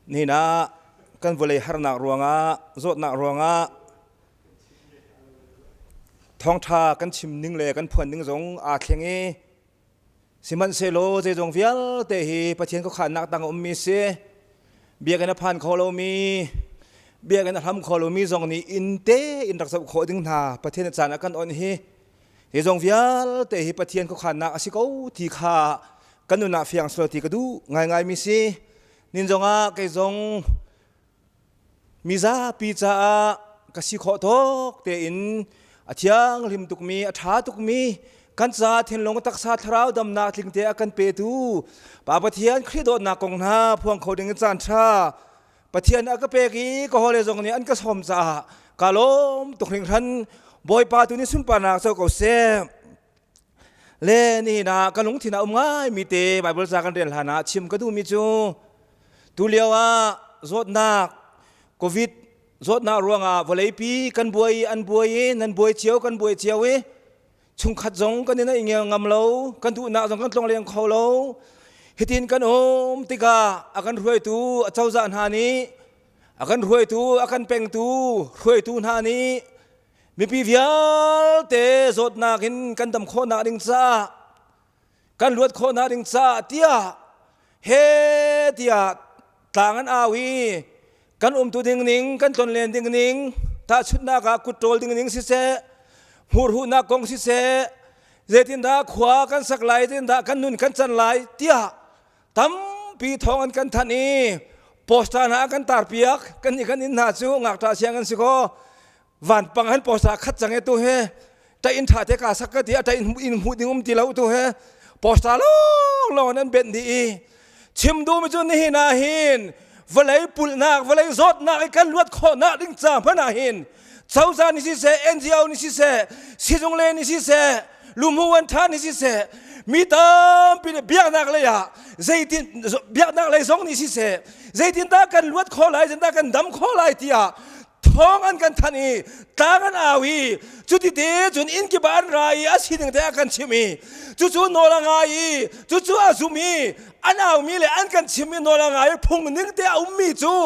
Nihin ah kan vawlei harnak ruangah, zawtnak ruangah thawngṭha kan chim ning le kan phuan ning zong aa thleng i sihmanhsehlaw zeizong vialte hi Pathian khuakhannak tang a ummi si. Biakinn a phan kho lomi, biakinn a hlam kho lomi zong nih inn te in rak zoh khawh ding hna Pathian caan a kan onh hi zeizong vialte hi Pathian khuakhannak a si ko ti kha kan nun ah fiang sual ti ka duh ngaingaimi si. Nin zongah kei zong mizapi caah ka si khawh tawk tein a thianghlim tukmi, a ṭha tukmi, kan caah thinlung taksa thlarau damnak tlingte a kan petu Pa Pathian Khrih dawtnak kong hna phuang kho ding in caan ṭha Pathian a ka pek i ka hawile zong nih an ka sawm caah ka lawm tuk hringhran. Bawipa tu nih sunparnak co ko seh. Le nihin ah ka lungthin ah um ngaimi te Bible ca kan rel hlan ah chim ka duhmi cu tulio ah zawtnak COVID zawtnak ruangah vawleipi kan buai an buai i nan buai cio kan buai cio i chungkhat zong kan in i ngam lo kan duhnak zong kan tlong leng kho lo hitin kan um tikah a kan hruaitu a cozah hna nih a kan hruaitu a kan pengtu hruaitu hna nih Mipi vialte zawtnak in kan dam khawhnak ding caah kan luat khawhnak ding caah tiah he tiah tlang an au i kan umtu ding ning kan tlonlen ding ning tahchunhnak ah kut ṭawl ding ning siseh hmurhuhnak kong siseh zeitindah khua kan sak lai zeitindah kan nun kan can lai tiah tampi thawng an kan thanh i poster hna an kan tarpiak kan nih kan inn hna cu ngakṭah siang an si kaw vanpang han poster khat cang e tu he ta inn tha te ka sak ka ti a ta inn in hmuh ding um ti lo tu he poster lawng lawng an benh dih i chim duhmi cu nihin ah hin vawlei pulhnak vawlei zawtnak i kan luat khawhnak ding ca hmanh ah hin cozah nih siseh NGO nih siseh sizung le nih siseh lumhu an tha nih siseh mi tampi nih biaknak lei ah zeitin biaknak lei zong nih siseh zeitindah kan luat khawh lai zeitindah kan dam khawh lai tiah thawng an kan thanh i tlang an au i cuti te cun inn kip ah an ra i a sining te a kan chimh i cucu nawl a ngai i cucu a zum i an aumi le an kan chimmi nawl a ngai i phung ning te a ummi cu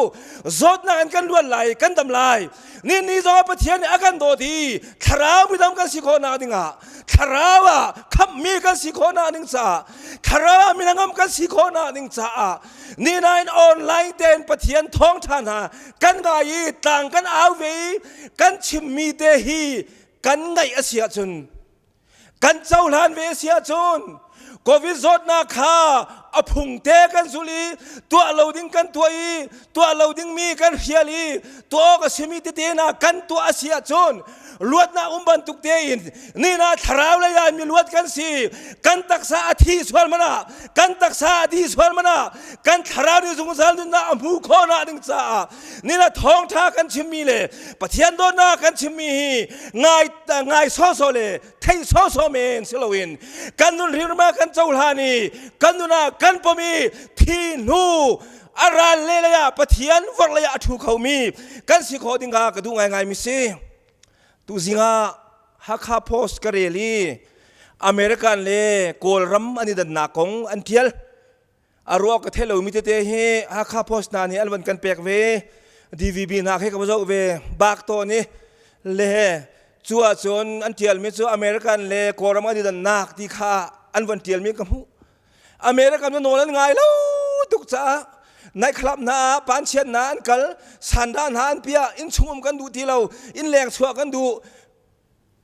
zawtnak in kan luat lai kan dam lai ni ni zong ah Pathian nih a kan dawt i thlarau midam kan si khawhnak dingah thlarau ah khamhmi kan si khawhnak ding caah thlarau ah minangam kan si khawhnak ding caah ni nain online tein Pathian thawngṭha hna kan ngai i tlang kan au ve i kan chimmi te hi kan ngaih a si ahcun kan cohlan ve a si ahcun COVID zawtnak kha a phung te kan zul i tuah lo ding kan tuah i tuah lo dingmi kan hrial i tuah awk a simi tete hna kan tuah a si ahcun luatnak um bantuk tein nina thlarau lei ah mi luat kan si kan taksa a thi sual mana kan taksa a di sual mana kan thlarau nih zungzal nunnak a hmu khawhnak ding caah nina thawngtha kan chimmi le Pathian dawtnak kan chimmi hi ngai ngai sawsawh le thei sawsawh men si loin kan nun rirma kan cohlan i kan nun ah kan pom i thi hnu a ral le lei ah Pathian vorh lei ah a thu khomi kan si khawh ding kha ka duh ngaingai mi si tuzing ah Hakha Post ka rel i American le Kawlram an i dannak kong an tial a ruak ka thei lomi tete hi Hakha Post hna nih an van kan pek ve DVB hna khi ka va zoh ve bak tawn i le cu ahcun an tialmi cu American le Kawlram an i dannak ti kha an van tialmi ka hmuh American cu nawl an ngai lo tuk caah nightclub hna ah panchiat hna an kal sanda hna an piah inn chung um kan duh ti lo inn leng chuah kan duh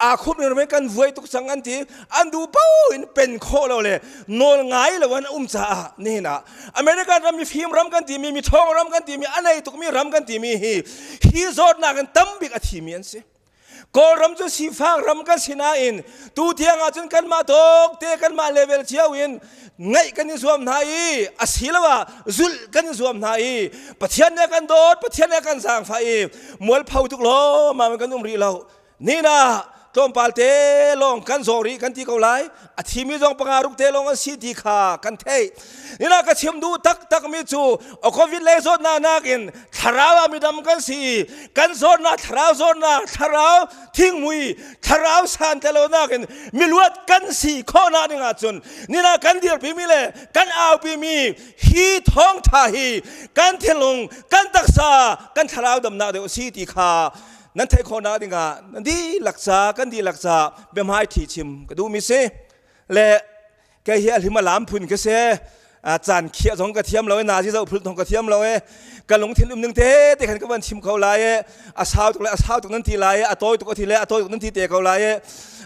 aa khup in kan vuai tuk cang an ti an duh paoh in pen khawh lo le nawl ngai lo an um caah nihin ah American ram mifim ram kan timi mi ṭhawng ram kan timi a nei tukmi ram kan timi hi hi zawtnak in tambik a thimi an si Kawlram cu sifak ram kan si nain tu tiang ahcun kanmah tawk te kanmah level cio in ngaih kan i zuam hna i asiloah zulh kan i zuam hna i Pathian nih a kan dawt Pathian nih a kan zaangfah i mualpho tuk lawmmam in kan um rih lo nina tlawmpal te lawng kan zaw rih kan ti ko lai. A thimi zong panga ruk te lawng an si ti kha kan theih. Nina ka chim duh taktak mi cu COVID lei zawtnak nakin thlarau ah midam kan si. Kan zawtnak thlarau zawtnak thlarau thingmui thlarau san te lo nakin miluat kan si khawhnak ding ahcun nina kan dirpi mi le kan aupi mi hi thawngtha hi kan thinlung kan taksa kan thlarau damnak deuh si ti kha nan theih khawhnak dingah nan dihlak ca kan dihlak ca biahmai thi chim ka duhmi si le kei hi a hlim a lam phun ka si. Caan khiah zong ka thiam lo e, nazi zoh phul thong ka thiam lo e, ka lungthin um ning te te khan ka van chim kho lai e. A sau tuk le a sau tuk nan ti lai e, a tawi tuk a ti le a tawi tuk nan ti te ko lai e.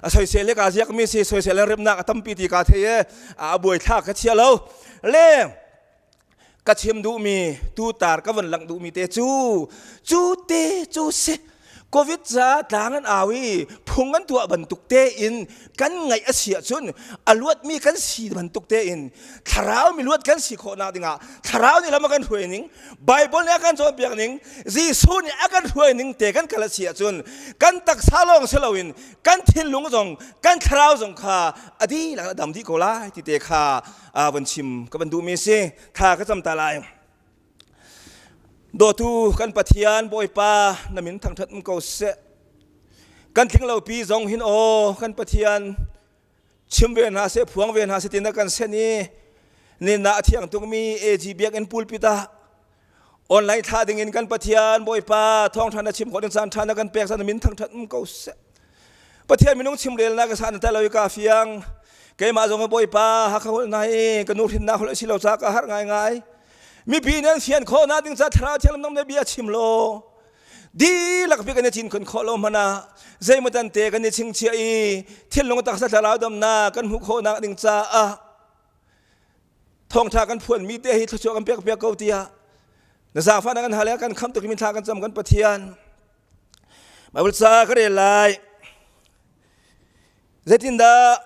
A soisel le ka ziak mi si, soisel le remnak a tampi ti ka thei e, a buai thla ka chia lo le. Ka chim duhmi tutar ka van langh duhmi te cu cu te cu si. Covid ca tlang an au i phung an tuah bantuk tein kan ngaih a si ahcun a luatmi kan si bantuk tein thlarau mi luat kan si khawhnak dingah thlarau nih lam a kan hruai ning, Bible nih a kan cawnpiak ning, Jesuh nih a kan hruai ning te kan kal a si ahcun kan taksa lawng si loin kan thinlung zong kan thlarau zong kha a dihlak a dam dih ko lai ti te kha van chim ka van duhmi si. Thla ka cam ta lai. Dawtu kan Pathian Bawipa, na min thangṭhat um ko seh. Kan tling lo pi zong hin aw kan Pathian, chim ve hna seh, phuang ve hna seh ti na kan sen i nin ah a thiang tukmi AG biakinn pulpit ah online thlah ding in kan Pathian Bawipa thawngṭha na chim khawh ding caan ṭha na kan pek na min thangṭhat um ko seh. Pathian minung chimrelnak ka san tel lo i ka fiang. Keimah zong Bawipa Hakha holh hna hi ka nu hrinnak holh a si lo caah ka harh ngaingai. Mipi nan fian khawhnak ding ca Thlarau Thiang lam bia chim law dihlak pi kan i cin khun khawh lo hmanh ah zeimaw tan te kan i chingchiah i thinlung taksa thlarau damnak kan hmuh khawhnak ding caah thawngtha kan phuanmi te hi thluachuah kan pek piak ko tiah na zaangfah na kan hal i kan khamh tuk mi thla kan cam kan Pathian. Bible ca ka rel lai. Zeitindah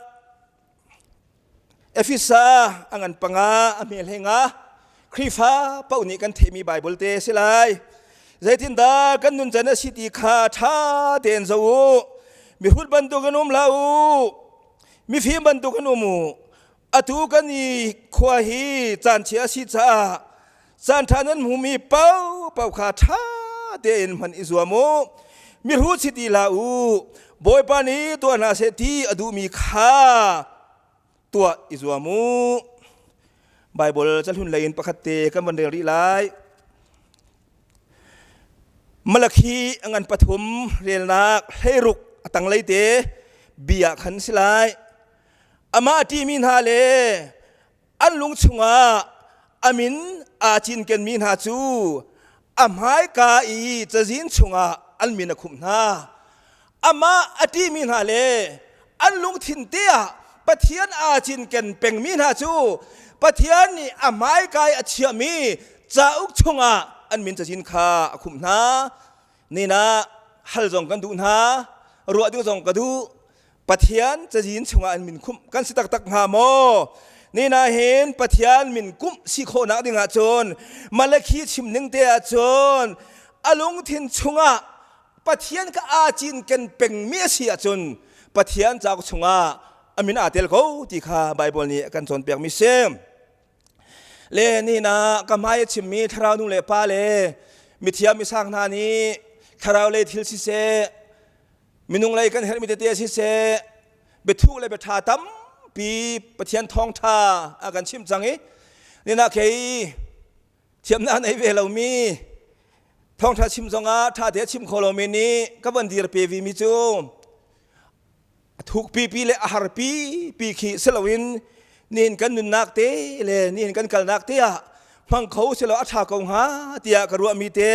Efesa a ngan panga a hmel henga Khrihfa paoh nih kan theihmi Bible te si lai. Zeitindah kan nuncan a si ti kha ṭha tein zoh u. Mihrut bantukin um hlah u. Mifim bantukin um u. Atu kan i khua hi caan chia a si caah caan ṭha nan hmumi paohpaoh kha ṭha tein hman i zuam u. Mihrut si ti hlah u. Bawipa nih tuah hna seh ti a duhmi kha tuah i zuam u. Baibal cahlun lei in pakhat te kan van rel rih lai. Malakhi a ngan pathum relnak 16 a tanglei te bia khan si lai. Amah a ṭihmi hna le an lung chungah a min aa cinkenmi hna cu a hmaika i cazin chungah an min a khumh hna. Amah a ṭihmi hna le an lungthin te ah Pathian aa cinken pengmi hna cu Pathian nih a hmaika i a chiahmi cauk chungah an min cazin kha a khumh hna. Nina hal zong kan duh hna, ruah ding zong ka duh. Pathian cazin chungah an min khumh kan si taktak hnga maw? Nina hin Pathian min kumh si khawhnak ding ahcun Malakhi chim ning te ahcun a lungthin chungah Pathian ka aa cinken pengmi a si ahcun Pathian cauk chungah a min aa tel ko ti kha Baibal nih a kan cawnpiakmi si. Le nihin ah ka hmai a chimmi thlarau nu le pa le mithiam misang hna nih thlarau lei thil siseh, minung lei kan herhmi tete siseh, biathu le biaṭha tampi Pathian thawngṭha a kan chimh cang i nihin ah kei thiamnak nei ve lomi thawngṭha chim zongah ṭha te a chim kho lomi nih ka van dir pe vimi cu a thuk pipi le a har pipi khi si loin nihin kan nunnak te le nihin kan kalnak te ah hmang kho si lo a ṭha ko hnga tiah ka ruahmi te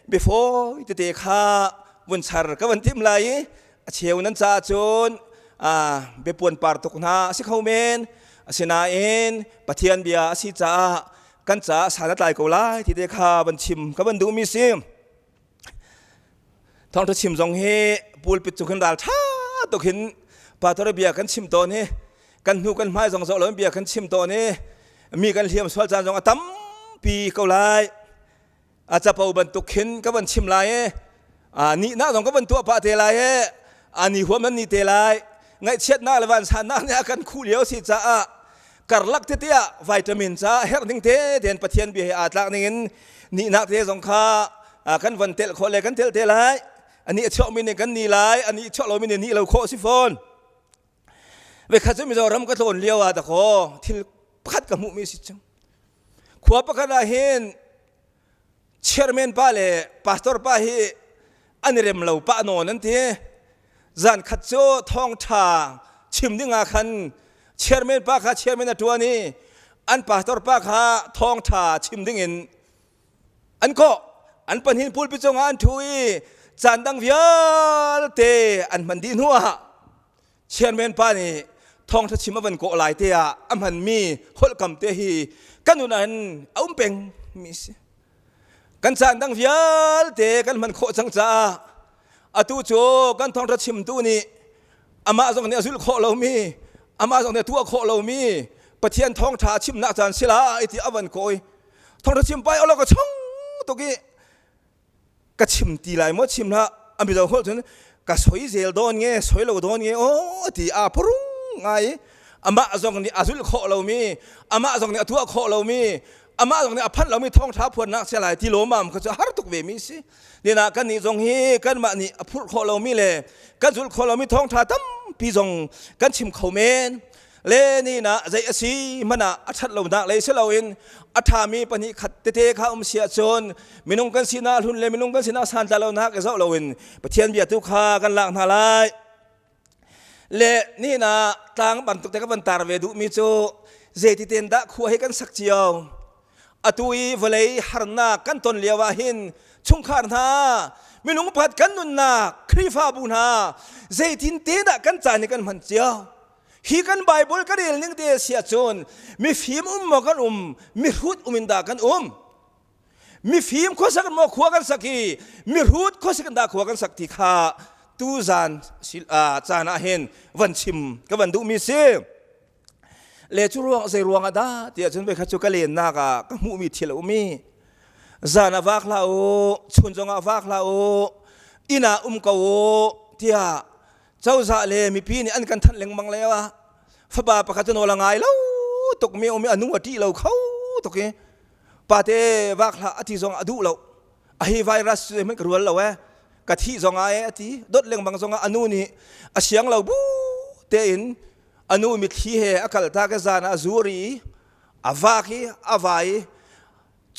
biafawi tete kha vun char ka van timh lai i a cheu nan caah cun biapuan par tuk hna a si kho men. Asinain Pathian bia a si caah kan caah san a tlai ko lai ti te kha van chim ka van duhmi si. Thawngṭha chim zong hi pulpit cung hin ral ṭha tuk hin pastor bia kan chim tawn hi kan hnu kan hmai zong zoh loin bia kan chim tawn i mi kan hliam sual caan zong a tampi ko lai. A capo bantuk khin ka van chim lai i nihnak zong ka van tuah pah te lai i. Ani huam nan ni te lai. Ngaihchiatnak le vansannak nih a kan khuh lio si caah karlak tete ah vitamin ca herh ning te tein Pathian bia he aa tlak ning in nihnak te zong kha kan van telh khawh le kan telh te lai. Ani a chuakmi nih kan ni lai, ani a chuak lomi nih nih lo khawh si fawn. Vekhat cu Mizoram ka tlawn lio ah dakaw thil pakhat ka hmuhmi si cang. Khua pakhat ah hin chairman pa le pastor pa hi an i rem lo pah nawn an ti. Zan khat cu thawngṭha chim ding ah khan chairman pa kha chairman a ṭuan i an pastor pa kha thawngṭha chim ding in an kawh. An pahnih pulpit cungah an ṭhu i caan dang vialte an hman dih hnuah chairman pa nih thawngṭha chim a van kawh lai te ah a hmanmi holhkam te hi kan nun ah hin a um peng mi si. Kan caan dang vialte kan hman khawh cang caah atu cu kan thawngṭha chimtu nih amah zong nih a zulh khawh lomi amah zong nih a tuah khawh lomi Pathian thawngṭha a chimnak caan si lai ti a van kawh i thawngṭha chim pai awlok a chong tuk i ka chim ti lai maw chim hlah a mizo holh cun ka soi zel dawn nge soi lo dawn nge aw ti a purung ngai amah zong nih a zulh khawh lomi amah zong nih a tuah khawh lomi amah zong nih a phanh lomi thawngṭha phuannak sia lai ti lawmam kha cu har tuk ve mi si nina kan nih zong hi kanmah nih a phurh khawh lomi le kan zulh khawh lomi thawngṭha tampi zong kan chim kho men Le ni na zei a si hmanh ah a ṭhat lonak lei si loin a ṭhami pahnih khat tete kha um si ahcun minung kan sinak hlun le minung kan sinak santlai lonak i zoh loin Pathian bia tu kha kan lak hna lai. Le ni na tlang bantuk te ka van tar ve duhmi cu zeiti ten dah khua hi kan sak cio. Atu i vawlei harnak kan ton lio ah hin chungkhar hna minung pakhat kan nunnak Khrihfabu hna zeitin te dah kan caan hi kan hman cio. Hi kan Bible ka rel ning te a si ahcun mifim um maw kan um, mihrut um in dah kan um? Mifim khuasak maw khua kan sak i mihrut khuasak in dah khua kan sak ti kha tuzan caan ah hin van chim ka van duhmi si. Le cu ruang zei ruang ah dah ti ahcun voikhat cu ka lennak ah ka hmuhmi thil a um i zan ah vak hlah u, chun zong ah vak hlah u, inn ah um ko u tiah cozah le mipi nih an kan thanh lengmang lio ah fapa pakhat cu nawl a ngai lo tuk mi um i a nu a ṭih lo kho tuk i pate vak hlah a ti zong a duh lo a hi virus cu hmanh ka rual lo eh ka thih zong ah eh a ti dot lengmang zong ah a nu nih a siang lo bu tein a nu mitthli he a kal ta ka zan ah a zur i a vak i a vai i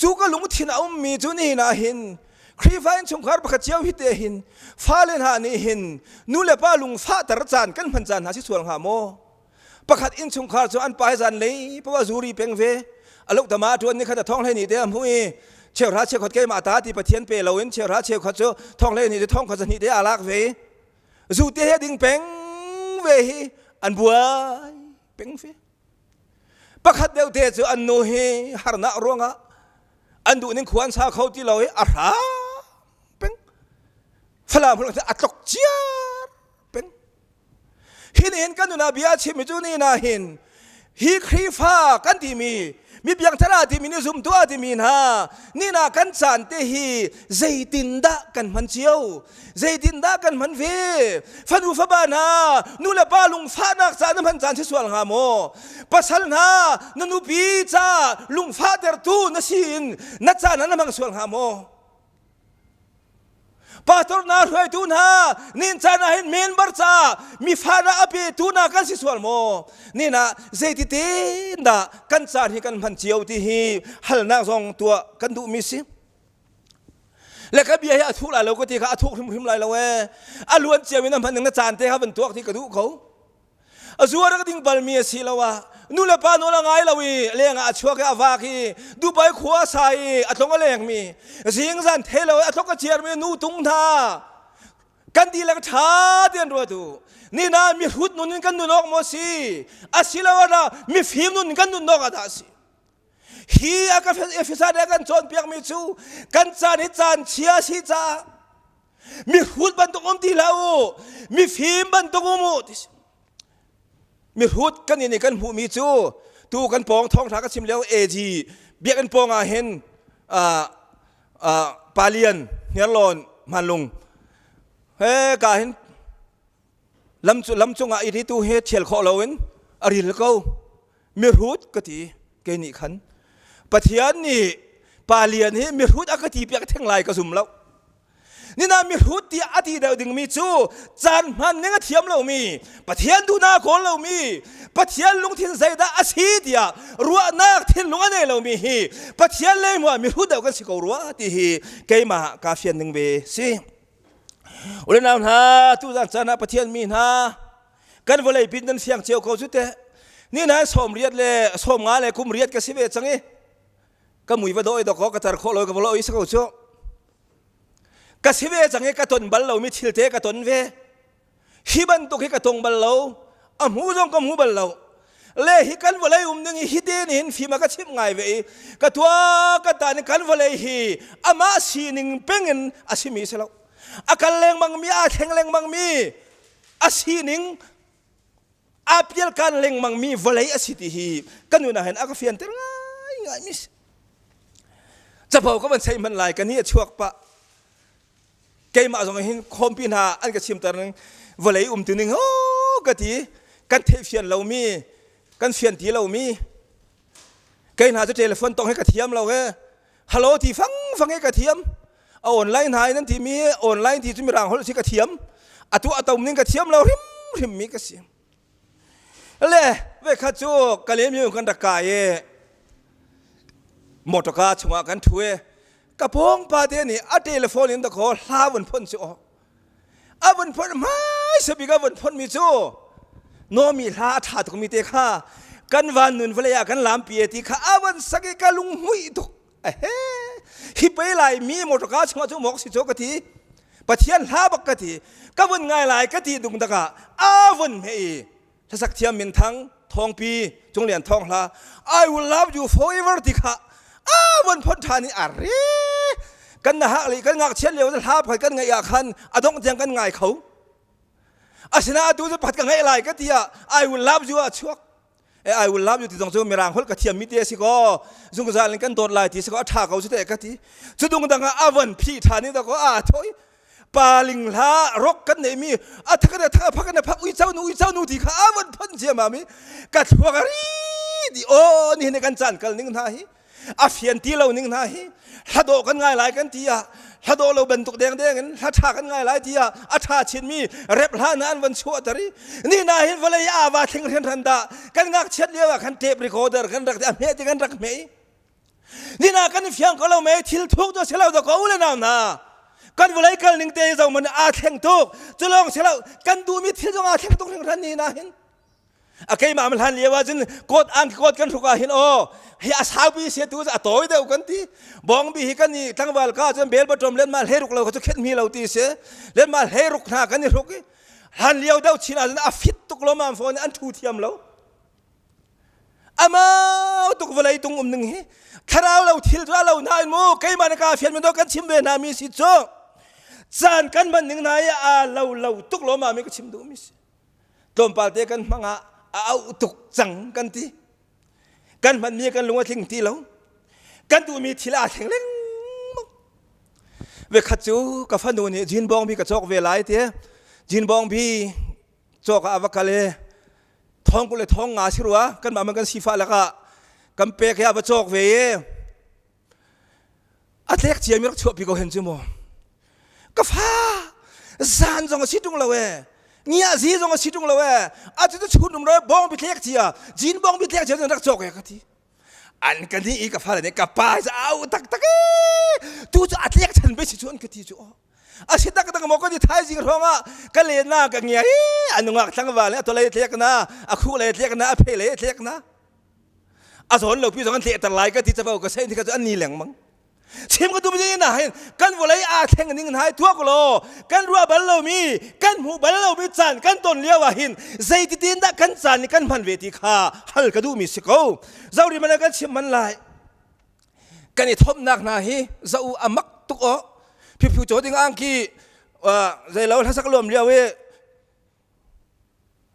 Cu ka lungthin a ummi cu nihin ah hin Khrihfa innchungkhar pakhat cio hi te hin fale hna nih hin nu le pa lungfahter caan kan hman caan hna si sual hnga maw? Pakhat innchungkhar cu an pa hi zan lei poah zuri peng ve a loh tama ṭuan ni khat a thong hlei ni te a hmu i cheuhra cheukhat keimah ta ti Pathian pe loin cheuhra cheukhat cu thong hlei ni cu thong khat zahnih te aa lak ve zu te he ding peng ve hi an buai peng ve Pakhat deuh te cu an nu hi harnak ruangah an duh ning khua an sa kho ti lo i a hram peng. Falam a tlok ciar peng. Hi nih hin kan nun ah bia a chimmi cu ni na hin hi Khrihfa kan timi mi piangthar a timi nih zumtu a timi hna ni na kan caan te hi zeitindah kan hman cio Zeitindah kan hman ve? Fanu fapa hna, nu le pa lungfahnak ca na hman caan si sual hnga maw? Pasal hna, na nupi ca lungfahtertu na si in na caan ah na hmang sual hnga maw? Pastor hna hruaitu hna, nin caan ah hin member ca mi fahnak a petu hna kan si sual maw? Nin ah zeiti tein dah kan caan hi kan hman cio ti hi halnak zong tuah kan duhmi si. Le ka bia hi a thuk lai lo ka ti kha a thuk hrimhrim lai lo ee. A luan cia mi na hman ning na caan te kha van tuak ti ka duh ko. A zuar ka ding bal mi a si lo ah nu le pa nawl a ngai lo i leng ah a chuak i a vak i Dubai khua a sa i a tlong a leng mi zing zan the lo i a tlok a ciar mi nu tung hna kan dihlak ṭha tian ruat u ni na mihrut nun in kan nun awk maw si asiloah dah mifim nun in kan nun awk ah dah a si Hi a ka Efesa nih a kan cawnpiakmi cu kan caan hi caan chia a si caah mihrut bantuk um ti hlah u mifim bantuk um u ti si. Mihrut kan nih kan hmuhmi cu tu kan pawng thawngṭha ka chim lio AG biakinn pawng ah hin Palian Hniarlawn Hmanlung he ka hin. Lam cu lam cungah i ritu he thial khawh loin a ril ko. Mihrut ka ti kei nih khan. Pathian nih pa lian hi mihrut a ka ti piak theng lai ka zum lo. Nina mihrut tiah a ti deuh dingmi cu caan hman ning a thiam lomi, Pathian duhnak a kawl lomi, Pathian lungthin zeidah a si tiah ruahnak thinlung a nei lomi hi Pathian lei hmuh ah mihrut deuh kan si ko rua ti hi keimah kaa fian ning ve si. Ulenau hna, tuzan caan ah Pathian mi hna kan vawlei pin nan fiang cio ko cu teh. Ni nan 80 le 50 le kum riat ka si ve cang i ka mui va doi dok ka tar khawh lo ka va lo i ko cu. Ka si ve cang i ka ton bal lomi thil te ka ton ve. Hi bantuk hi ka tong bal lo. A hmu zong ka hmu bal lo. Le hi kan vawlei um ding hi hi te nih hin fim a ka chimh ngai ve i ka tua ka ta nih kan vawlei hi amah sining peng in a simi si lo. A kal lengmang mi, aa thleng lengmang mi, a sining aa pialkan lengmang mi vawlei a si ti hi ka nun ah hin a ka fianter ngai ngai mi si. Capo ka van sei hman lai ka ni a chuak pah. Keimah zong hin khawmpi hna an ka chimter ning vawlei um tu ning ho ka ti kan theihfian lomi kan fian ti lomi kei hna cu telephone tong hi ka thiam lo he hello ti fang fang hi ka thiam a online hna in an ti mi online ti cu mirang holh si ka thiam atu a tom ning ka thiam lo hrim hrim mi ka si le ve khat cu kalem kan rak kai i motorka chungah kan thu i ka pawng pa te nih a telephone in dakaw hla vun phon cu a vun phon hmai sabik a vun phon mi cu nomi hla a tha tuk mi te kha kan van nun vawlei ah kan lampi e ti kha a van sak i ka lung hmuih tuk ehe hi pe lai mi motorka chungah cu mok si cu ka ti pathian hla bak ka ti ka vun ngai lai ka ti dung takah a vun me i hlasak thiam minthang thawngpi Cunglian Thawng hla I will love you forever ti kha a von phon ṭhan i a re kan na hak li kan ngakchiat lio hla pakhat kan ngaih ah khan a dongh tiang kan ngai kho asina atu cu pakhat ka ngaih lai ka ti ah I will love you ah chuak e I will love you ti zong cu mirang holh ka thiam mi te si ko zungzal in kan dawt lai ti si ko a ṭha ko cu te ka ti cu dung dang ah a von phi ṭhan i da ko a thoi paling hla rok kan neimi a thak na thak phak na phak uico nu uico nu ti kha a von phon ciamam i ka thluak a ri di o ni ne kan caan kal ning hna hi a fian ti lo ning hna hi hladawh kan ngai lai kan ti ah hladawh lo bantuk deng deng in hla tha kan ngai lai ti ah a tha chin mi rep hla na an van chuah tari ni na hin vawlei a wa thling hrin ran da kan ngak chiat lio ah khan tape recorder kan rak a hme ti kan rak hme Nina kan fiang ko lo me thil thuk tu selo da ko le nau na kan vulei kal ning te zo man a thleng tuk culong selo kan du mi thil zong a thleng tuk hring ran ni na hin a keimah am hlan lio ah cun kot ang kot kan hruk ah hin o hi a saupi se tu a tawi deuh kan ti bong bi hi kan i tlangval ka cun bel batom len ma hle ruk lo ka chu khet mi lo ti se len ma hle ruk hna kan i hruk i hlan lio deuh chin ah cun a fit tuk lo ma phone an thu thiam lo Amau tuk vawlei tung um ning hi thlarau lo thil cu a lo nain mu keimah na ka fian mi kan chim ve hna mi si cu caan kan hman ning hna hi a lo lo tuk lo ma mi ka chim duh mi si tlawmpal te kan hmang ah a auh tuk cang kan ti kan hman mi kan lung a tling ti lo kan duh mi thil aa thleng lengmang ve khat cu ka fanu nih jinbong bi ka cawk ve lai te jinbong bi cawk ah a va kal i thong kul le thong nga si rua kanmah man kan sifah lakah kan pek hi a va cawk ve i a tlek cia mi rak chuahpi ko hen cu mu ka fa zan zong a si tung lo e ngia zi zong a si tung lo e a cu chun um ro bong bi tlek cia jin bong bi tlek cia rak cawk e ka ti an ka ni i ka fale nih ka pa au tak tak e tu cu a tlek chan be si cu an ka ti cu a si tak tak maw ka ti thaizing hrawng ah ka len na ka ngia i a nungak tlangval le a tolei tlek na a khuh lei tlek na a phe lei tlek na a zawn lo pi zong an tlehter lai ka ti capo ka sei ni ka cu an ni lengmang chim ka tum ni na hin kan vawlei aa thleng ning hna tuak law kan ruah bal lomi kan hmuh bal lomi caan kan ton lio ah hin zeiti tin dah kan caan nih kan hman ve ti kha hal ka duhmi si ko zori man kan chim man lai kan i thomnak hna hi za u a mak tuk o phiphu chaw ding angki zeilo hlasak luam lio i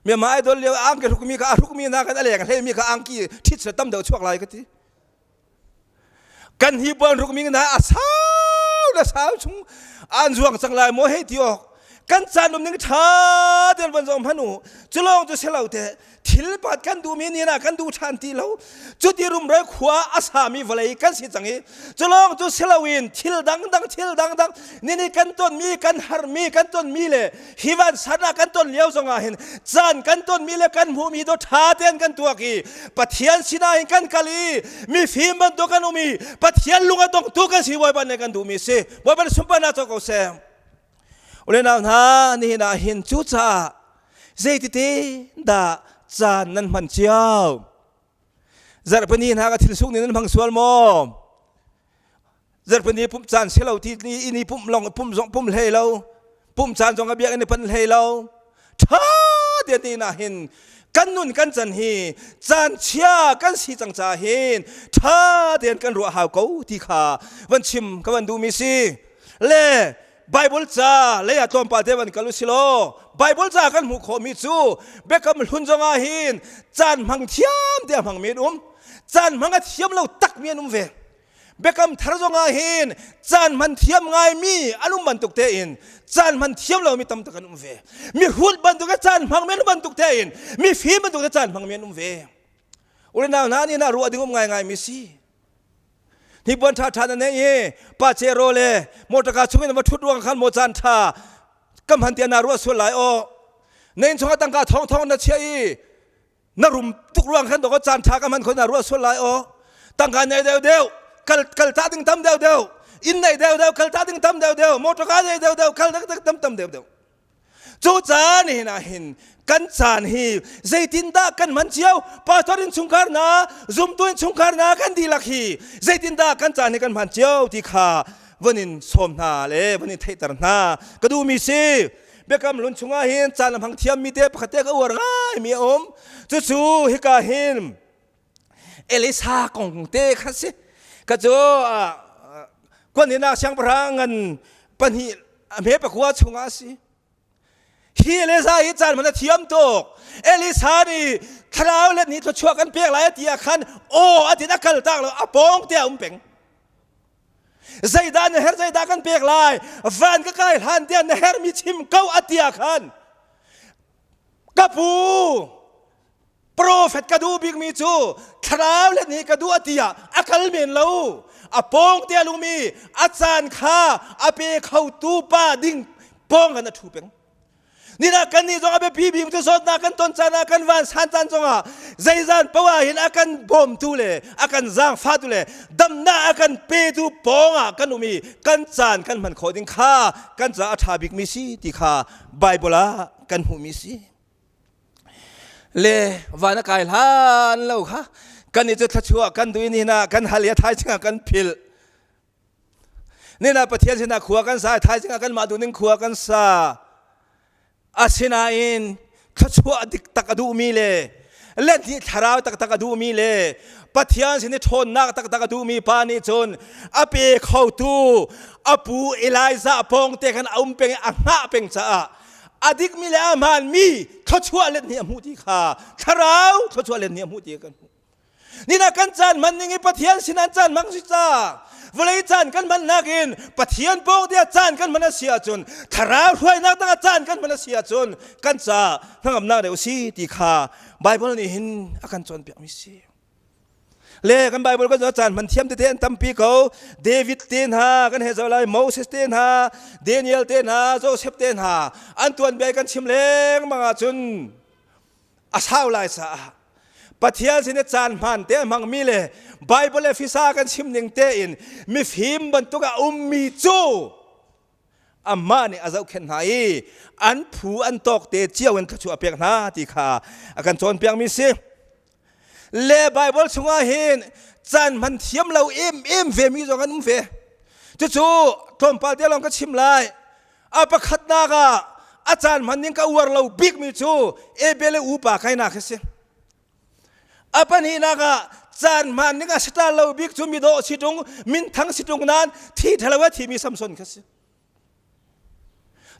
Myanmar idol lio angki hrukmi kha a hrukmi na kan a leng hlei mi kha angki thit se tam deuh chuak lai ka ti kan hi puan hrukmi na a sau na sau chung an zuang cang lai maw hei ti ok. Kan caan um ning ṭha tein van zong hman u. Cu lawng cu si lo te thil pat kan duhmi ni ah kan duh ṭhan ti lo. Cuti rumro khua a sami vawlei kan si cang i cu lawng cu si loin thil dangdang thil dangdang nini kan tonmi kan harmi kan tonmi le hi van san ah kan ton lio zong ah hin caan kan tonmi le kan hmuhmi do ṭha tein kan tuak i Pathian sinah hin kan kal i mifim bantuk kan um i Pathian lung a dongtu kan si Bawipa nih kan duhmi si Bawipa nih sunparnak co ko seh. Ule nau hna nihin ah hin cucaah zeitite dah caan nan hman cio? Zarhpini hna ka thil suk nih nan hmang sual maw? Zarhpini pumh caan si lo ti ini pumh long pumh zong pumh hlei lo pumh caan zong a biakinn i pan hlei lo ṭha te ti na hin kan nun kan can hi caan chia kan si cang ca hin ṭha tein kan ruah hau ko ti kha van chim ka van duhmi si le Bible ca lei ah tlawmpal te van kal u si law Bible ca kan hmuh khawhmi cu biakam hlun zongah hin caan hmang thiam te a hmangmi an um caan hmang a thiam lo takmi an um ve biakam thar zongah hin caan hman thiam ngaimi an um bantuk tein caan hman thiam lomi tam tak an um ve mi hrut bantuk caan hmangmi an um bantuk tein mi fim bantuk caan hmangmi an um ve ulenau hna nih na ruah ding um ngaingai mi si hnipuan ṭha ṭha na nei i pa cero le motorka chung in va ṭhut ruang khan maw caan ṭha kam han tiah na ruah sual lai aw na inn chungah tangka thong thong na chiah i na rum tuk ruang khan dawk caan ṭha kam han khon na ruah sual lai aw tangka nei deuh deuh kal kal ta ding tam deuh deuh inn nei deuh deuh kal ta ding tam deuh deuh motorka nei deuh deuh kal deuh tam tam deuh deuh Cu caan hin ah hin kan caan hi zeitindah kan hman cio pastor in chungkhar hna zumtu in chungkhar hna kan dihlak hi zeitindah kan caan hi kan hman cio ti kha vun in sawm hna le vun in theihter hna ka duhmi si biakam lun chungah hin caan a hmang thiammi te pakhat te ka uar ngaimi a um cucu hika hin Elisa kong te kha si ka cu kuan siangpahrang ngan pahnih a hme pakua chungah a si hi Elisa hi caan hman a thiam tuk Elisa nih thlarau let nih thluachuah kan pek lai ti ah khan aw a tin a kal tak lo a pawng te a um peng zeidah na her zeidah kan pek lai van ka kai hlan tiah na hermi chim ko a ti ah khan ka pu Profet ka duh bikmi cu thlarau le nih ka duh a ti ah a kal men lo. A pawng te a lungmi a caan kha a pe khotu pa ding pawng kan a ṭhu peng. Nina kan nih zong a biapi bik cu zawtnak kan ton caan ah kan van san caan zongah zeizan poah hin a kan bawmtu le a kan zaangfahtu le damnak a kan petu pawng ah kan um i kan caan kan hman khawh ding kha kan caah a ṭha bikmi si ti kha Bible ah kan hmuhmi si. Le van a kai hlan lo kha kan i cu thluachuah kan duh ni na kan hal i a thaizing ah kan philh nina Pathian sinah khua kan sa thaizing ah kanmah duh ning khua kan sa asinain thluachuah dik tak a duhmi le lenhnih thlarau taktak a duhmi le Pathian sin i ṭhawnnak taktak a duhmi pa nih cun a pe khotu a pu Elijah pawng te khan a um peng i a hngah peng caah a dikmi le a hmaanmi thluachuah let nih a hmuh ti kha thlarau thluachuah let nih a hmuh ti kan hmuh nina kan caan hman ning i Pathian sin an caan hmang si ca vawlei caan kan hman nakin Pathian pawng te caan kan hman a si ahcun thlarau hruainak tangah caan kan hman a si ahcun kan ca hnangamnak deuh si ti kha Bible nih hin a kan cawnpiak mi si Le kan Bible kan caan hman thiam tete an tampi ko. David te hna kan he zoh lai, Moses te hna, Daniel te hna, Joseph te hna an tuanbia kan chim lengmang ahcun a sau lai caah Pathian sin i caan hmaan te a hmangmi le Bible le fisa kan chim ning tein mifim bantuk a ummi cu amah nih a zohkhenh hna i an phu an tawk te cio in thluachuah a pek hna ti kha a kan cawnpiakmi si. Le Bible chungah hin caan hman thiam lo em ve mi zong an um ve. Cucu tlawmpal te lawng ka chim lai. A pakhatnak ah a caan hman ning ka uar lo bikmi cu Abel le upa kainak hi si. A pahnihnak ah caan hman ning a si ta lo bik cu midawh si ṭung, minthang si ṭung nain thi ṭhalo a thimi Samson kha si.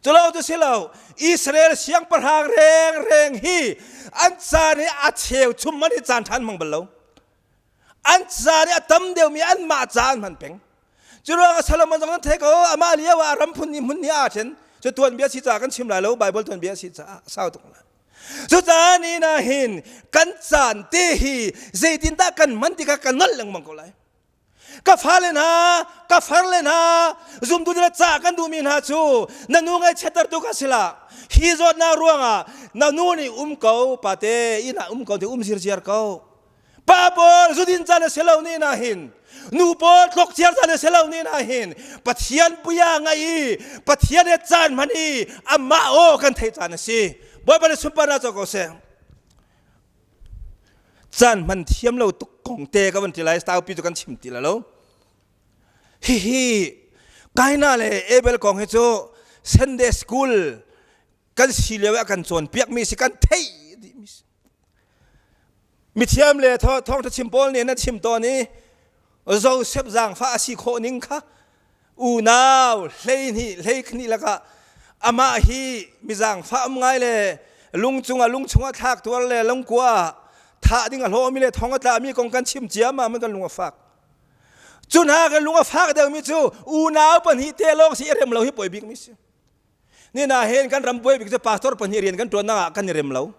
Culo cu si lo, Israel siangpahrang rengreng hi an caan i a cheu chum man hi caan ṭhan hmang bal lo. An caan i a tam deuhmi anmah ca an hman peng. Cu ruangah Solomon zong nan thei ko, amah lio ah ram phun nih hmun nih aa ṭhen. Cu tuanbia si caah kan chim lai lo, Bible tuanbia si caah sau tuk lai. Cucaah ni na hin kan caan te hi zeitindah kan hman ti kha kan nolh lengmang ko lai. Ka fale hna, ka farle hna, zumtu le ca kan duhmi hna cu na nu ngaihchiattertu ka si la. Hi zawtnak ruangah na nu nih um ko, pate inn ah um ko ti um zirziar ko. Pa pawl zudin caan a si lo ni na hin nu pawl tlok ciar caan a si lo ni na hin Pathian puia ngai i Pathian he caan hman i amah aw kan theih caan a si. Bawipa nih sunparnak co ko seh. Caan hman thiam lo tuk kong te ka van ti lai taupi cu kan chim ti la lo. Hihi Kaina le Abel kong hi cu Sunday school kan si lio ah kan cawnpiak mi si kan theih dih mi si. Mithiam le thawngṭha chim pawl nih nan chim tawn i Joseph zaangfah a si khawh ning kha unau 12 hleihnih lakah amah hi mi zaangfah um ngai le lung cungah lung chungah thlak tuar le lungkua thah ding a hlawmi le thong a tlami kong kan chim ciammam in kan lung a fak. Cu hna kan lung a fak deuhmi cu unau pahnih te lawng si i rem lo hi poi bikmi si. Ni na hen kan ram buai bik cu pastor pahnih rian kan ṭuannak ah kan i rem lo.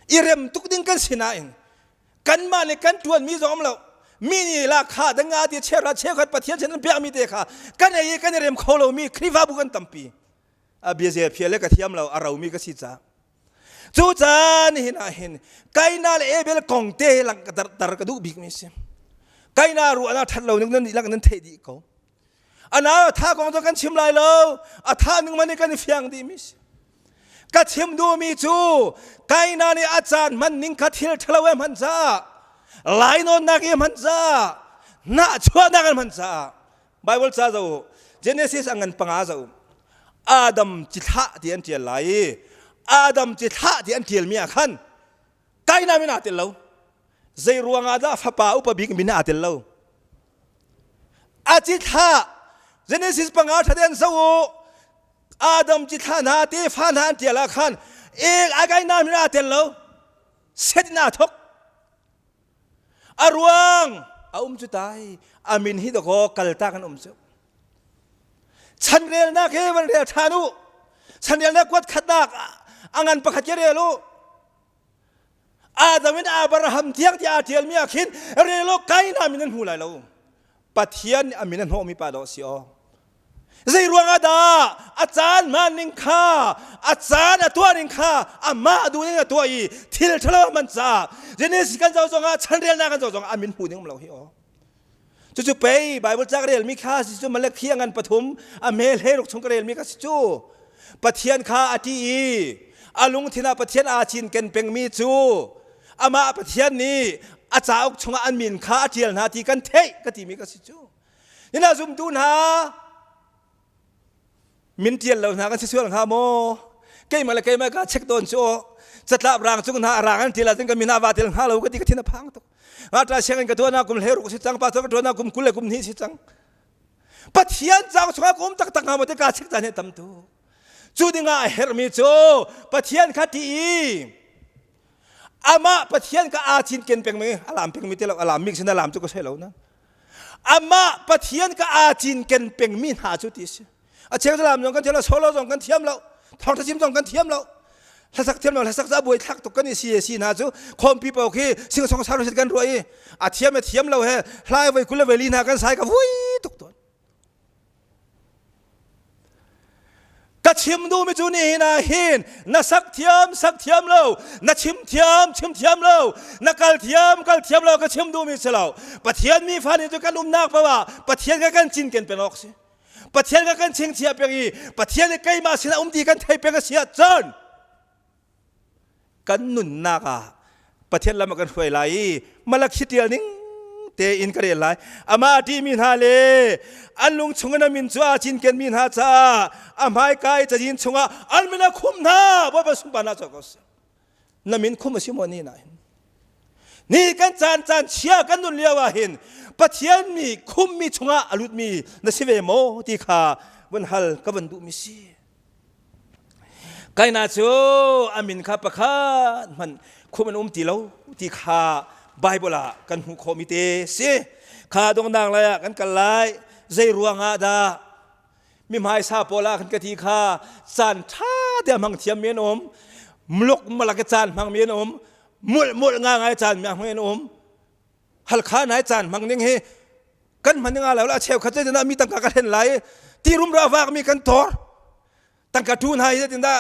I rem tuk ding kan si nain kanmah nih kan ṭuanmi zong um lo. Mi nih la kha danga ti cheuhra cheukhat Pathian sin an piakmi te kha kan ei i kan i rem kho lomi Khrihfabu kan tampi. A biaze phial le ka thiam lo a romi ka si caah. Cu caan hin ah hin Kaina le Abel kong te lang ka dar ka duh bikmi si. Kaina ruahnak ṭhat lo ning nan dihlak nan theih dih ko. A nau a tha kong cu kan chim lai lo. A tha ning man kan i fiang dih mi si. Ka chim duhmi cu Kaina nih a caan hman ning kha thil ṭhalo e hman caah lainawnnak i hman caah nahchuahnak an hman caah Bible ca zo Genesis a ngan panga zo Adam cithlah ti an ṭial lai i Adam cithlah ti an ṭialmi ah khan Kaina min aa tel lo. Zei ruangah dah fapa upa bik min aa tel lo? A cithlah Genesis panga ṭhaten so u Adam cithlah hna tefa hna an ṭial ah khan ek a Kaina min aa tel lo. Set in aa thok. A ruang a um cu tai a min hi dakaw kaltak an um cu. Chanrelnak he van rel ṭhan u. Chanrelnak kuat khatnak a ngan pakhat ke rel u. Adam in Abraham tiang tiah aa ṭialmi ah khin rel awk Kain min an hmu lai lo. Pathian nih a min a hnawhmi pa dawh si aw. Zei ruangah dah a caan hman ning kha a caan a tuah ning kha amah duh ning a tuah i thil ṭhalo man caah Genesis kan zoh zongah chanrelnak kan zoh zongah a min hmu ding um lo hi aw. Cucu pei Bible ca ka relmi kha si cu Malakhi a ngan pathum a hme hleiruk chung ka relmi kha si cu Pathian kha a ṭih i a lungthin ah Pathian aa cinken pengmi cu amah Pathian nih a cauk chungah an min kha a ṭial hna ti kan theih ka timi ka si cu. Nina zumtu hna min ṭial lo hna kan si sual hnga maw? Keimah le keimah ka check tawn cu catlap rang cung hna a rang an ṭial ahcun ka min ah vaa tel hnga lo ka ti ka thin a phang tuk. Ngakṭah sianginn ka tuahnak kum 16 si cang, pastor ka tuahnak kum 20 le kum hnih si cang. Pathian cauk chungah ka um taktak hnga maw ti kaa check caan hi tam tuk. Cu dingah a herhmi cu Pathian kha ṭih i amah Pathian ka aa cinken pengmi a lam pengmi ti lo a lam mi sin a lam cu ka soi lo na amah Pathian ka aa cinken pengmi hna cu ti si a cheu lam zong kan thiam lo solo zong kan thiam lo thawngtha chim zong kan thiam lo hlasak thiam lo hlasak ca buai thlak tuk kan i si si hna cu khawmpi paoh khi singsong sar kan ruah i a thiam a thiam lo he hlai voi kul le voi li hna kan sai ka vui tuk tawn Ka chim duhmi cu nihin ah hin na sak thiam sak thiam lo, na chim thiam chim thiam lo, na kal thiam kal thiam lo ka chim duhmi si lo. Pathian mi fa nih cu kan umnak paoh ah Pathian kha kan cinken peng awk si. Pathian kha kan chingchiah peng i Pathian nih keimah sinah um ti kan thei peng a si ahcun kan nunnak ah Pathian lam a kan hruai lai i Malakhi tial ning tein ka rel lai. Amah a ṭihmi hna le an lung chungin a min cu aa cinkenmi hna caah a hmaika i cazin chungah an min a khumh hna. Bawipa sunparnak cu ko seh. Na min khum a si maw ni nain? Ni kan caan caan chia kan nun lio ah hin Pathian mi khummi chungah a lutmi na si ve maw ti kha vun hal ka van duhmi si. Kaina cu a min kha pakhat hmanh khum an um ti lo ti kha Bible ah kan hmuh khawhmi te si. Kha donghnak lai ah kan kal lai. Zei ruangah dah? Mi hmaisa pawl ah khan ka ti kha caan ṭha te a hmang thiam mi an um. Muluk malak i caan hmang mi an um. Mulh mulh ngangai caan mi hmang an um. Halkha nai caan hmang ning hi kan hman ning lo a cheukhat zeitindah mi tangka ka hlen lai ti rumra vak mi kan tor tangka tu hna hi zeitindah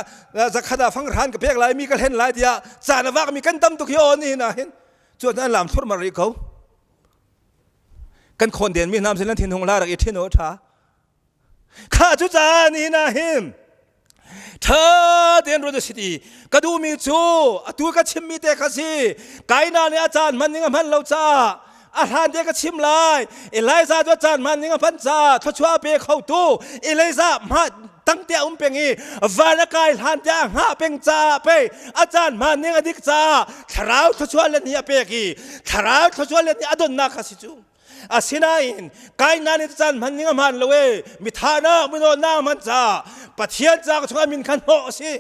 zakhat ah fanghran ka pek lai mi ka hlen lai tiah caan a vak mi kan tam tuk hi aw ni na hin cu an lam thur mar rih ko kan khawn den mi hnam sin thin hung la rak i thin o tha Kha cu caan hi na hin ṭha tein ruat a si ti ka duhmi cu atu ka chimmi te kha si kaina nih a caan hman ning a hman lo caah a hlan te ka chim lai Elijah cu a caan hman ning a hman caah thluachuah a pe kho tu Elijah hma tangte a um peng i van a kai hlan te a hngah peng caah pei a caan hman ning a dik caah thlarau thluachuah let ni a pek i thlarau thluachuah let ni a donnak kha si cu Asinain Kaina nih caan hman ning a hmaan lo e mithahnak minawnnak hman ca Pathian ca chungah min khan hnawh a si.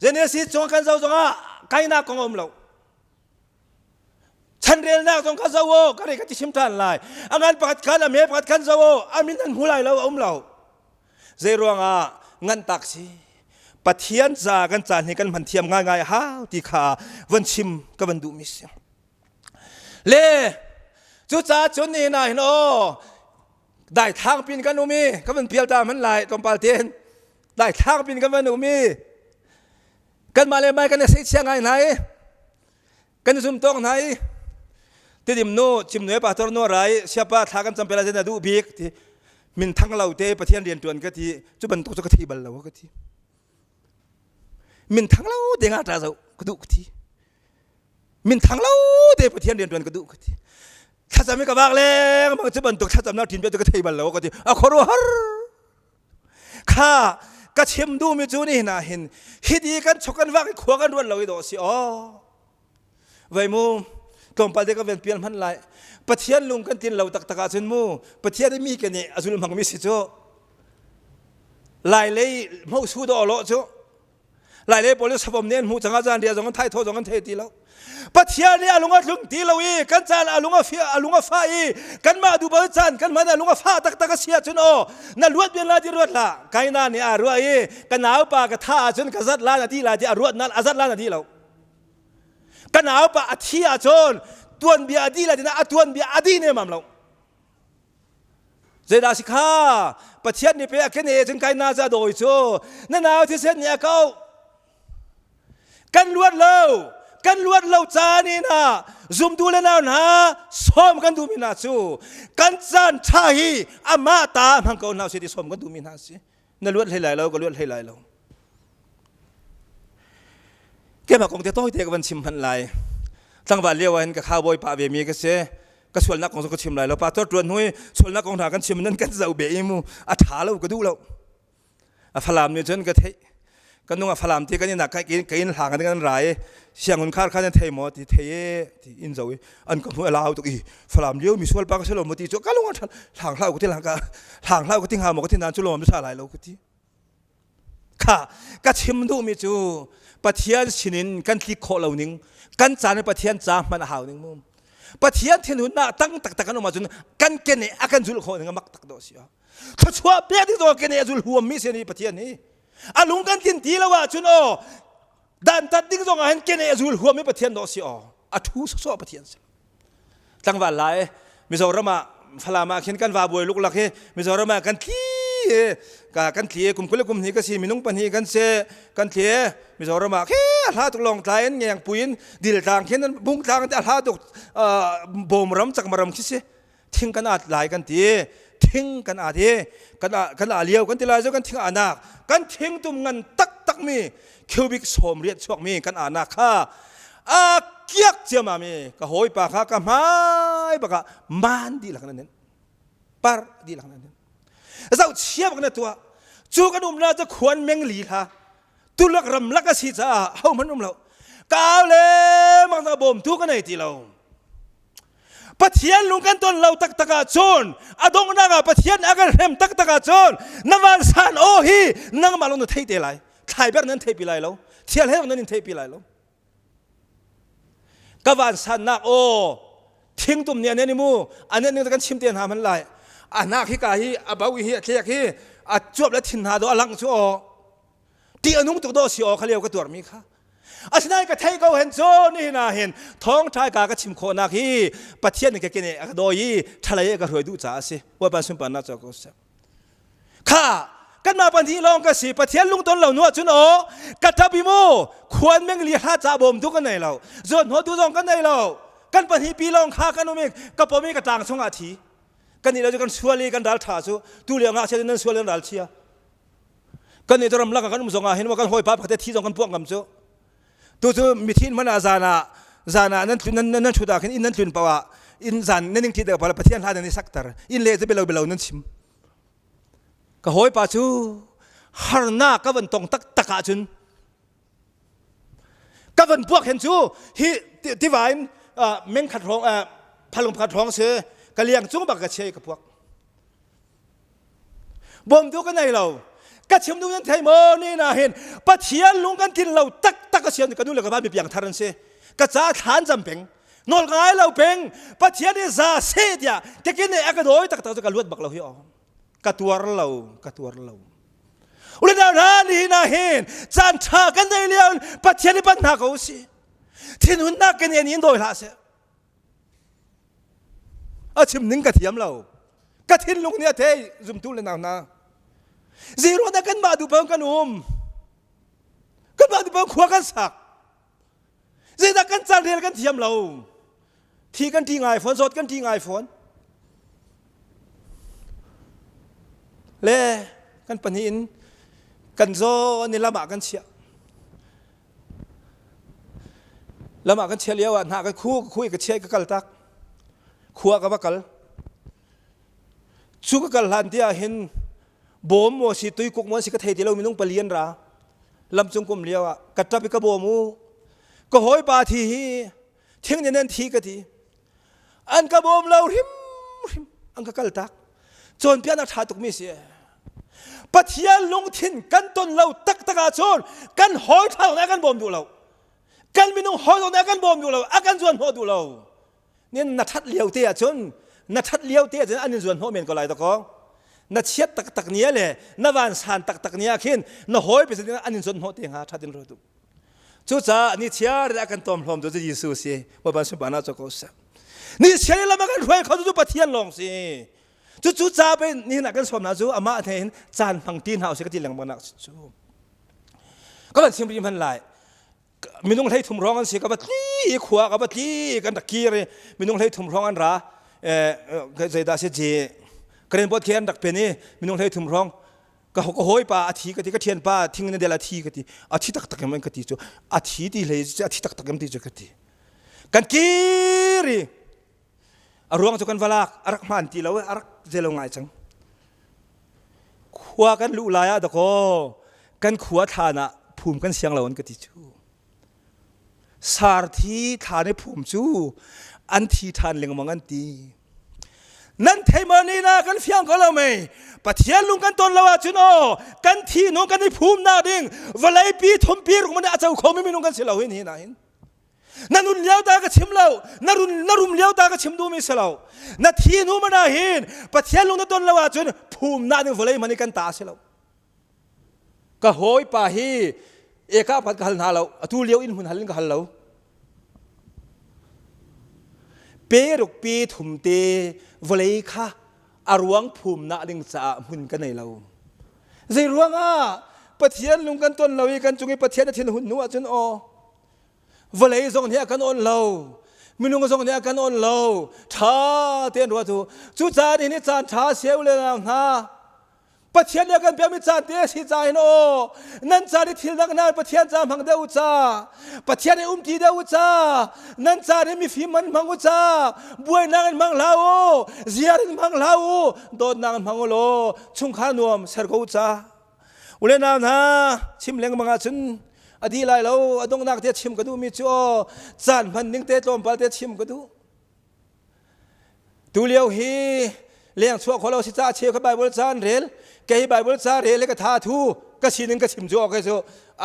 Genesis chung kan zoh zongah Kaina kong a um lo. Chanrelnak zong kha zoh o ka re ka ti chim ṭhan lai. A ngan pakhat khan a me pakhat khan zoh o a min an hmu lai lo a um lo. Zei ruangah ngan tak si Pathian ca kan caan hi kan hman thiam ngaingai hau ti kha van chim ka van duhmi si. Le cucaah cun nihin ah hin aw daithlang pin kan um i ka van pial ta hman lai tlawmpal tein daithlang pin kan van um i kanmah le mai kan i seihchia ngai hna i kan i zum tawk hna i tidim nu chim nu pastor nu rai siapa thla kan campel ah na duh bik ti min thang lo te pathian rian tuan ka ti cu bantuk cu ka thei bal lo ka ti min thang lo te nga ta zo ka duh ka ti min thang lo te Pathian rian tuan ka duh ka ti thlacam i ka vak lengmang cu bantuk thlacamnak ṭin ka thei bal lo ka ti a khuaruahhar kha ka chim duhmi cu ni hna hin hiti kan chok kan vak i khua kan ruat lo i dawh si aw vei mu tlawmpal te ka ven pial hman lai Pathian lung kan tin lo taktak ahcun mu Pathian i mi ke nih a zul hmangmi si cu lai lei hmosu dawh lawh cu Lai le pawl savom nih an hmuh cang ah zan ria zong an thai thaw zong an thei ti lo. Pathian nih a lung a tlung ti lo i kan caan a lung a fia a lung a fah i kanmah duh bal caan kan hman a lung a fah taktak a si ahcun aw na luat bian la ti ruat hlah kaina nih a ruah i ka naupa ka tha ahcun ka zat lan a ti la ti a ruat nan a zat lan a ti lo ka naupa a thi ahcun tuanbia a di la ti na a tuanbia a di ne mam lo Zeidah si kha? Pathian nih pe a kene cun kai na za dawi cu na nau thisen nih a ko. Kan luat lo, kan luat lo caan in ah zumtu le nau hna sawm kan duhmi hna cu kan caan ṭha hi amah ta hmang ko hna usih ti sawm kan duhmi hna si. Na luat hlei lai lo, ka luat hlei lai lo. Keimah kong te tawi te ka van chim hmanh lai. Tlangval lio ah hin ka cowboy pah ve mi ka si. Ka sualnak kong cu ka chim lai lo. Pastor ṭuan hnu i sualnak kong hna kan chim nan kan zoh be i mu a ṭha lo ka duh lo. A Falam nih cun ka theih. Ka nung a Falam ti kan inn ah ka inn hlang an kan ra i sianginn khar khan an thei maw ti thei e ti in zo i an ka hmu a lau tuk i Falam lio mi sual pa ka si lo maw ti cu ka lung a ṭha hlang hlau ka ti lang ka hlang hlau ka ti hnga maw ka ti nan cu lawm sa lai lo ka ti. Kha ka chim duhmi cu Pathian sinin kan tlik khawh lo ning kan caan i Pathian ca hman a hau ning mu. Pathian thinhunnak tang taktak kan um ahcun kan kene a kan zulh khawh ning a mak tak dawh si. Thluachuah pek ding zong kene a zul huam mi si ni Pathian hi. A lung kan tlin ti lo ahcun aw dantat ding zong ah hin kene a zul huam mi Pathian dawh si aw. A thu sawsawh Pathian si. Tlangval lai Mizoram ah Falam ah khin kan va buai luklak hi Mizoram ah kan tli ka kan tli kum kul kum hnih ka si minung pahnih kan si kan tli Mizoram ah khi a hla tuk long tlai in ngeng puin dil tlang khin bung tlang te a hla tuk bawm ram chakma ram khi si thing kan at lai kan ti thing kan at i kan kan a liao kan ti lai zo kan thing anak kan thing tum ngan tak tak mi cubic sawm riat chuak mi kan anak kha a kiak ciamam i ka hawipa kha ka hmai bakah man dihlak nan par dihlak nan zoh chia bak na tuah cu kan um la cu khuan meng li hla tulak ram lak a si caah ho hmanh um lo kau le mang na bawmtu ka nei ti lo Pathian lung kan ton lo taktak ahcun a donghnak ah Pathian a kan hrem taktak ahcun na vansan aw hi nangmah lung na thei te lai thlaiber nan theipi lai lo thial he nan in theipi lai lo ka vansannak aw thingtum nih an i mu an nih kan chim te hna hman lai a hnak hi ka hi a bo hi a thlek hi. A cuap le thin hna do a lang cu aw. Ti a nung tuk do si aw kha lio ka tuarmi kha. Asinain ka thei ko hen cu nihin ah hin thawngṭha ka ka chim khawhnak hi Pathian nih ka kene a ka dawi i ṭhalei a ka hruai duh caah a si. Bawipa sunparnak cu ko seh. Kha kanmah pahnih lawng ka si Pathian lungton lo nu ahcun aw ka ṭap i mu khuan meng li hla ca bawmtu ka nei lo zuan hnawtu zong ka nei lo kan pahnih pi lawng kha kan um i ka pom i ka tlang chungah a thi kan nih lo cu kan sual i kan ral ṭha cu tu lio ngakchia nan sual kan ral chia kan nih ram lak ah kan um zong ah hin kan hawipa pakhat thi zong kan puak ngam cu tu cu mithin hmanh ah zan ah zan ah nan nan nan ṭhut ah khin inn nan tlun paoh ah inn zan nan ning ṭi deuh paoh Pathian hla nan i sakter inn le cu belo belo nan chim ka hawipa cu harnak ka van tong taktak ahcun ka van puak hen cu hi tiva in meng khat hrawng phalung pakhat hrawng si ka liang cung bak ka chia i ka puak Bawmtu ka nei lo. Ka chim duh nan thei maw ni na hin Pathian lung kan tlin lo taktak a sian ka nu le ka pa mi piang thar an si. Ka ca thlan zam peng. Nawl ngai lo peng. Pathian i za se tiah kekin ne a ka dawi taktak cu ka luat bak lo hi aw. Ka tuar lo, ka tuar lo. Ule nau hna ni na hin caan tha kan nei lio Pathian i pan hna ko si. Thinhunnak kan in dawi hlah seh. A chim ning ka thiam lo. Ka thinlung nih a thei zumtu le nau hna. Zero dah kanmah duh paoh kan um. Kanmah duh paoh khua kan sak. Zeidah kan caan rel kan thiam lo. Thi kan ṭi ngai fawn, zawt kan ṭi ngai fawn. Le kan pahnih in kan zaw ni lam ah kan chiah. Lam ah kan chiah lio ah hna ka khu ka khu i ka chiah i ka kal tak. Khua ka va kal. Cu ka kal hlan ti ah hin bawm maw si tuikuk maw si ka thei ti lo minung pali an ra. Lamcung kum lio ah ka ṭap i ka bawm u. Ka hawipa thi hi thing nih nan thi ka ti. An ka bawm lo hrimhrim an ka kal tak. Cawnpiaknak ṭha tukmi si. Pathian lungthin kan ton lo taktak ahcun kan hawi ṭha zong nih a kan bawm duh lo. Kan minung hawi zong nih a kan bawm duh lo, a kan zuan hnawh duh lo. Nin na ṭhat lio te ahcun na ṭhat lio te ahcun an in zuan hnawh men ko lai dakaw. Na chiat taktak ni le na vansan taktak ni ah khin na hawi pe an in zuan hnawh te hnga ṭhat in ruat u. Cucaah ni chiar a kan tom hlawm tu cu Jesuh si. Bawipa sunparnak cu ko seh. Ni chiar lam a kan hruai kho tu cu Pathian lawng si. Cucu ca pe nihin ah kan sawm hna cu amah he hin caan hmang ti hna usih ka ti lengmang nak cu. Ka van chim rih hman lai. Minung hlei thum hrawng an si ka va tli khua ka va tli kan rak kir i minung hlei thum hrawng an ra zeidah si je karen bot khi an rak pen i minung hlei thum hrawng ka ka hawipa a thi ka ti ka thianpa thing na del a thi ka ti a thi taktak em ka ti cu a thi ti hlei a thi taktak em ti cu ka ti kan kir i a ruang cu kan va lak a rak hmaan ti lo a rak zelo ngai cang khua kan luh lai ah dakaw kan khua thlan ah phum kan siang lo an ka ti cu Sarthi thlan i phum cu an thi ṭhan lengmang an ti. Nan thei maw ni na kan fiang ko lo mei? Pathian lung kan ton lo ahcun aw kan thi nung kan i phum nak ding vawlei pi thumpi ruk man a co khomi minung kan si lo hin hi na hin. Na nun lio ta ka chim lo, na run na rum lio ta ka chim duhmi si lo. Na thi hnu man ah hin Pathian lung na ton lo ahcun phum nak ding vawlei man i kan ta si lo. Ka hawipa hi eka pakhat ka hal hna lo. Atu lio inn hmun hal in ka hal lo. Peruk pe thum te vawlei kha a ruang phumnak ding caah hmun ka nei lo. Zei ruangah Pathian lung kan ton lo i kan cung i Pathian a thin hun hnu ahcun aw vawlei zong nih a kan on lo minung zong nih a kan on lo ṭha tein ruah tu cu caan hi caan ṭha seu le hna Pathian nih a kan pekmi caan te a si ca hin aw nan caan i thil dang hna Pathian ca hmang deuh u ca Pathian i umti deuh u ca nan caan i mifim man hmang u ca buainak in hmang hlah u ziar in hmang hlah u dawtnak in hmang u law chungkhar nuam ser ko u ca ule nau hna chim lengmang ahcun a dih lai lo a donghnak te chim ka duhmi cu aw caan hman ning te tlawmpal te chim ka duh Tulio hi leng chuah khawh lo si ca cheu kha Bible ca an rel kei Bible ca rel le ka tha thu ka sining ka chim cu okay cu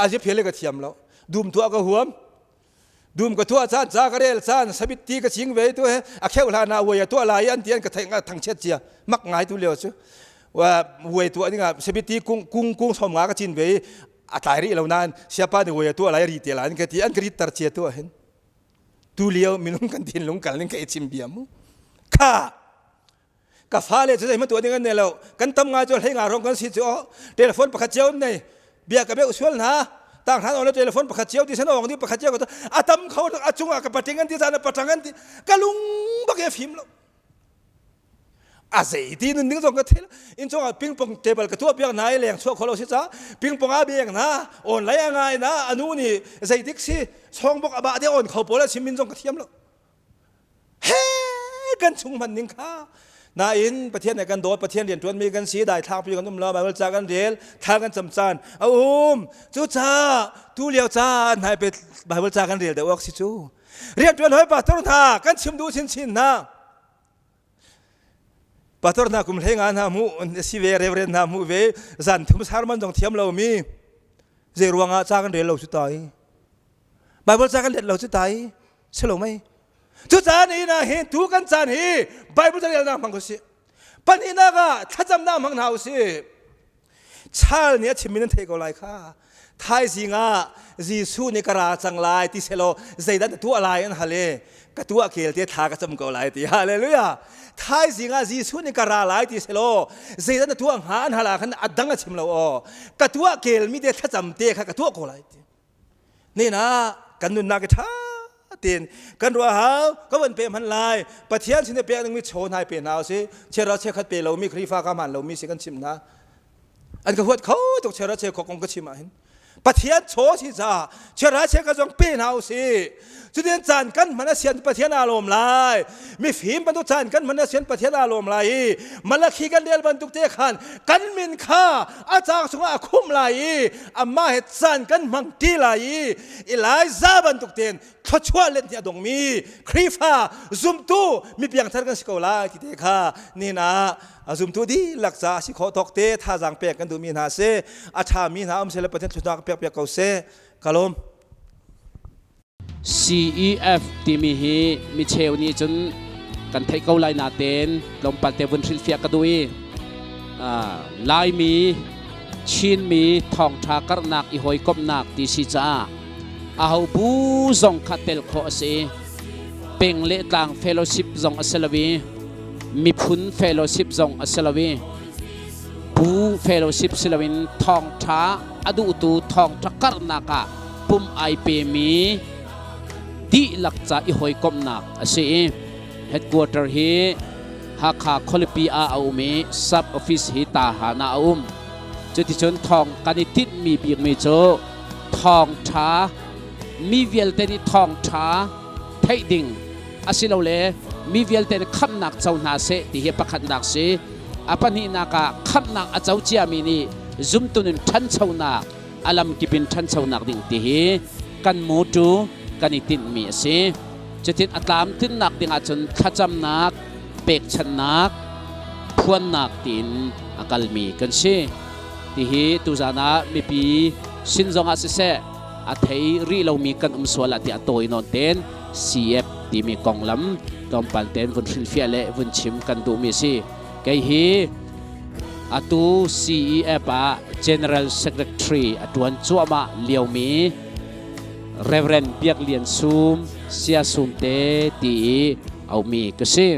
a zip le ka thiam lo dum tuah ka huam dum ka tuah caan ca ka rel caan sabit ti ka ching ve tu he a kheu hlan ah uai a tuah lai an ti an ka thei thangchiat cia mak ngai tu lio cu. Vuai tuah dingah sabiti kung kung kung som nga ka cin ve i a tlai rih lo nain siapa nih vuai a tuah lai ri te lai an ka ti an ka rit tar cia tuah hin tu lio minung kan thinlung kal ning ka i chim bia mu kha ka fale cu zeihmanh tuah ding an nei lo kan tam ngai cu hlei nga rong kan si cu telephone pakhat cio an nei bia ka beuh sual hna tang hran on telephone pakhat cio ti san ong di pakhat cio ka a tam kho a cungah ka pating an ti zan patang an ti ka lung bak e fim lo a zei ti nun ding zong ka thil in chungah ping pong table ka tuah piak na i leng chuah kholo si ca ping pong a beng na online a ngai na anu nih zeidik si song bok aba de on kho pawl a chim min zong ka thiam lo he kan chung hman ning kha nain Pathian nih kan dawt Pathian rian ṭuanmi kan si dai thlak pi kan um lo Bible ca kan rel thla kan cam caan a um cu ca tu lio caan hai pe Bible ca kan rel deuh awk si cu rian ṭuan hoi pastor hna kan chim duh chinchin hna pastor hna kum hlei nga hna mu si ve reverend hna mu ve zan thum sermon zong thiam lomi zei ruangah ca kan rel lo cu tai Bible ca kan let lo cu tai si lo mei cu caan hi na hin tu kan caan hi Bible ca relnak hmang usih pahnihnak ah thlacamnak hmang hna usih Chal nih a chimmi nan theih ko lai kha thaizing ah Jesuh nih ka ra cang lai ti selaw zeidah na tuah lai an hal i ka tuah kel te thla ka cam ko lai ti hallelujah thaizing ah Jesuh nih ka ra lai ti selaw zeidah na tuah hnga an hal ah khan a dang a chim lo aw ka tuah kel mi te thlacam te kha ka tuah ko lai ti Nin ah kan nunnak i ṭha tein kan ruah hau ka van pe hman lai Pathian sin i pek dingmi chaw hna pe hna usih chiara chiakhat pe lomi Khrihfa ka hmaan lomi si kan chimh hna an ka huat kho tuk chiara chiakhok kong ka chim ahhin Pathian chaw si caah chiara chiakhat zong pe hna usih cutin caan kan hman a sian Pathian aa lawm lai mifim bantuk caan kan hman a sian Pathian aa lawm lai i Malakhi kan rel bantuk te khan kan min kha a caang chungah a khumh lai i amah he caan kan hmang ṭi lai i Elijah bantuk tein thluachuah let nih a dongmi Khrihfa zumtu mi piangthar kan si ko lai ti te kha nihin ah a zumtu dihlak ca a si khawh tawk te thazaang pek kan duhmi hna si a ṭhami hna um seh le Pathian thluachuah pek piak ko seh ka lawm. CEF timi hi micheu nih cun kan theih ko lai natein tlawmpal te vun hrilhfiah ka duh i Laimi Chinmi thawngṭha karhnak i hawikomhnak ti si caah aho bu zong kha tel khawh a si. Peng le tlang fellowship zong a si lo i miphun fellowship zong a si lo i bu fellowship si loin thawngṭha a duhtu thawngṭha karhnak ah pum ai pemi dihlak ca i hawikomhnak a si i headquarter hi Hakha khualipi ah a um i sub office hi Tahan ah a um. Cuticun thawng kan i tinhmi bikmi cu thawngṭha mi vialte nih thawngṭha theih ding asilole mi vialte nih khamhnak co hna seh ti hi pakhatnak si. A pahnihnak ah khamhnak a co ciami nih zumtu nun ṭhanchonak a lamkip in ṭhanchonak ding ti hi kan mawṭu kan i tinhmi a si. Cutin a tlamtlinnak ding ahcun thlacamnak, pekchanhnak, phuannak tiin a kalmi kan si. Tihi tuzan ah mipi sin zongah siseh a thei rih lomi kan um sual ah tiah tawi nawn ten CF timi konglam tlawmpal ten vun hrilhfiah le vun chim kan duhmi a si. Kei hi atu CEF ah General Secretary a ṭuan cuahmah liomi Reverend Biak Lian Sum, Sia Sum te ti i aumi ka si.